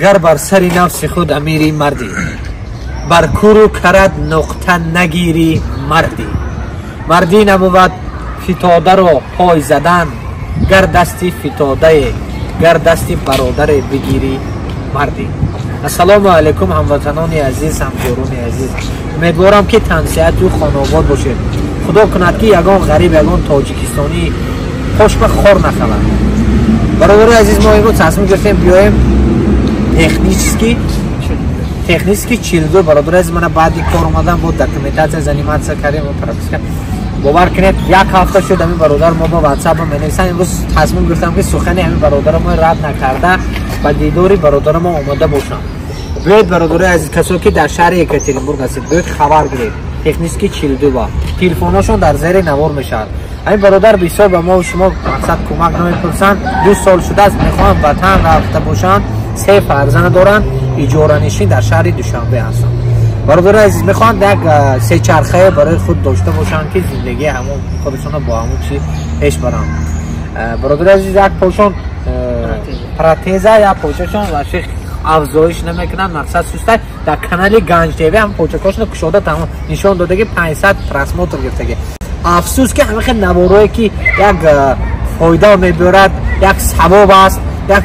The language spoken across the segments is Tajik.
Гар бар сари нафси худ амири мардӣ, бар куру карат нуқта нагирӣ мардӣ. Мардӣ набувад фитодаро пой задан, гар дасти фитодае, гар дасти бародаре бигирӣ мардӣ. Ассалому алайкум, ҳамватанони азиз, ҳамкорони азиз. Умедворам, ки тансиҳату хонаобод бошед. Худо кунад, ки ягон ғариб, ягон тоҷикистонӣ пошма хор нахавад. Бародари азиз, мо имрӯз тасмим гирифтем биёем технически 42. Бародари азиз, мана баъди кор омадам, бо документация заниматься кардем ва прописка. Бовар кунед, як ҳафта шуд ҳамин бародар мо ба ватсап менависанд. Имрӯз тасмим гирифтам, ки сухани ҳамин бародари мо рад накарда, ба дидори бародари мо омода бошам. Биёед, бародари азиз, касое ки дар шаҳри Екатеринбург ҳастед, биёед, хабар гиред. Технически 42, телефонҳошон дар зери навор мешавад. Ҳамин бародар бисёр ба мо шумо мақсад кӯмак намепурсанд. 2 сол шудааст, мехоҳанд ватан рафта бошанд. Се фарзанд доранд, иҷоранишин дар шаҳри Душанбе ҳастанд. Бародари азиз, мехоҳанд як сечархае барои худ дошта бошанд, ки зиндагии ҳамон худашонро бо ҳамон чи пеш баранд. Бародари азиз, як пошон протеза, як почашон ваше афзоиш намекунанд, мақсад сустай. Дар канали Ганҷ ТВ ҳам почакошона кушода тамом нишон додаги, 500 просмотр гирифтаги. Афсӯс, ки ҳама хел наворое, ки як фоида мебиёрад, як савоб аст, як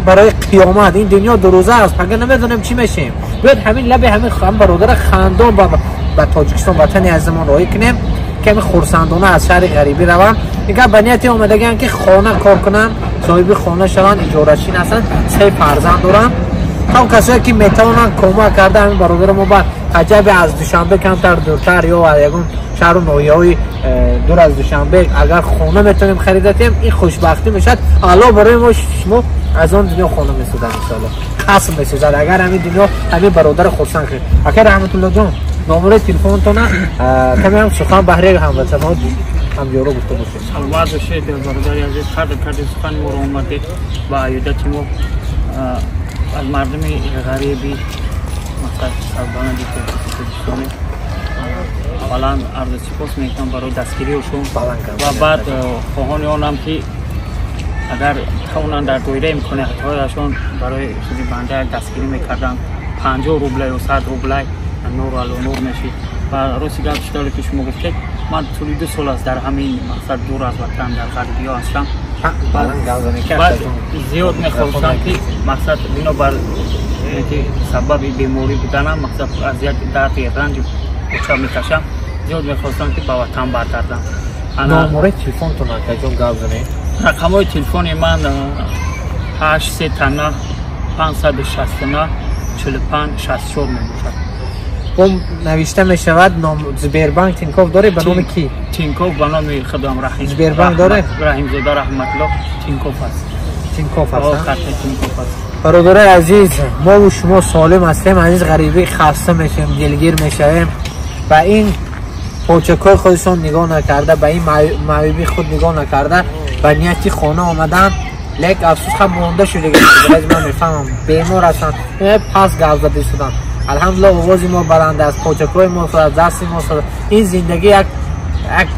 барои қиёмат. Ин дунё дурӯза аст, пага намедонем чӣ мешем. Биёд, ҳамин лаби ҳамин бародара хандон ба Тоҷикистон, ватани азизамон роҳӣ кунем, ки ҳамин хурсандона аз шаҳри ғарибӣ раванд. Дигар ба нияти омадагиам, ки хона кор кунанд, соҳиби хона шаванд. Иҷорачин ҳастанд, се фарзанд доранд. Ҳам касое ки метавонанд кӯмак карда ҳамин бародари мо ба аҷаби аз Душанбе камтар дуртар ё аз ягон шаҳру ноҳияҳои дур аз Душанбе агар хона метавонем харидатем, ин хушбахтӣ мешавад. Алло барои мо шумо аз он дунё хона месозад, иншоалло, қаср месозад, агар ҳамин дунё ҳамин бародари хурсанд кунед. Ака Раҳматуллоҷон, номерои телефонтона, каме ҳам сухан баҳри ҳамватанҳо, ҳамёро гуфта бошед. Саломат бошед, бародари азиз. Қадр кардед сухани моро, омадед ба аёдати мо. Аз мардуми ғариби мақсад сарбаланди тоҷикистонӣ аввалан арзи сипос мекунам барои дастгириашон ва баъд хоҳони онам, ки агар тавонанд, дар доираи имкониятҳояшон барои худи банда як дастгирӣ мекарданд, 50 рубля ё 100 рубля, нур ало нур мешид. Ва рости гап, чӣ ки шумо гуфтед, ман тӯли 2 сол аст дар ҳамин мақсад дур аз ватан, дар ғарибиҳо ҳастам. Зиёд мехостам, ки мақсад бинобар сабаби беморӣ буданам, мақсад азияти дарди ранҷи уча мекашам, зиёд мехостам, ки ба ватан баргардам. Номерои телефонтон, акаҷон, гап занед. Рақамҳои телефони ман 839 569 45 64 мебошад. Бо навишта мешавад ном Сбербанк Тинькофф доред? Ба номи кӣ? Тинькофф ба номи худам, Раҳим. Сбербанк доред? Раҳимзода Раҳматулло, Тинькофф аст. Тинькофф аст. Карта Тинькофф аст. Бародарои азиз, мову шумо солим ҳастем, азиз ғарибӣ хаста мешавем, дилгир мешавем. Ба ин почакҳои худашон нигоҳ накарда, ба ин маъюби худ нигоҳ накарда, ба нияти хона омадан. Лек афсӯс, ҳам монда шудига. Ман мефаҳмам, бемор ҳастанд, пас гап зада шуданд. Алҳамдулилла, овози мо баланд аст, почакҳои мо аст, дасти мо. Ин зиндагӣ як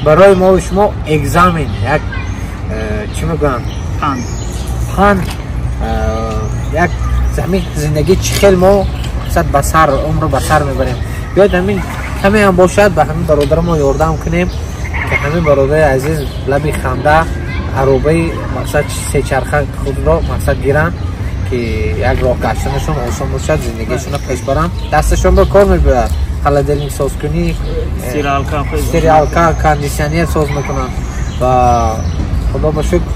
барои мову шумо экзамен, як чӣ мегӯянд, панд, як ҳамин зиндагӣ чӣ хел мо ба сар умрро ба сар мебарем. Биёед, ҳамин каме ҳам бошад, ба ҳамин бародари мо ёрдам кунем, ки ҳамин бародари азиз лаби ханда аробаи мақсад сечарха худро мақсад гиранд, ки як роҳ гаштанашон осон бошад, зиндагиашонро пеш баранд. Дасташон ба кор мебиёяд: холодильник созкунӣ, стиралка, кондитсионер соз мекунанд. Ва худо ба шукр,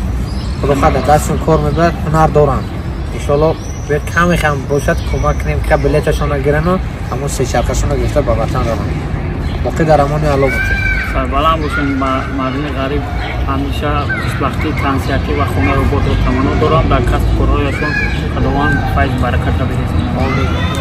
худо хоҳад, дастшон кор мебиёяд, ҳунар доранд. Иншоалло, биёед, каме ҳам бошад, кӯмак кунем, ки билеташонро гирану ҳамон сечархашонро гирифта ба ватан раванд. Боқӣ дар амони Алло бошед. Сарбаланд бошед. Мардуми ғариб ҳамеша хушбахтӣ, тансиҳатӣ ва хонаи ободро таманно дорам. Дар касбу корҳояшон Худованд файз баракатро бирезад. Омин.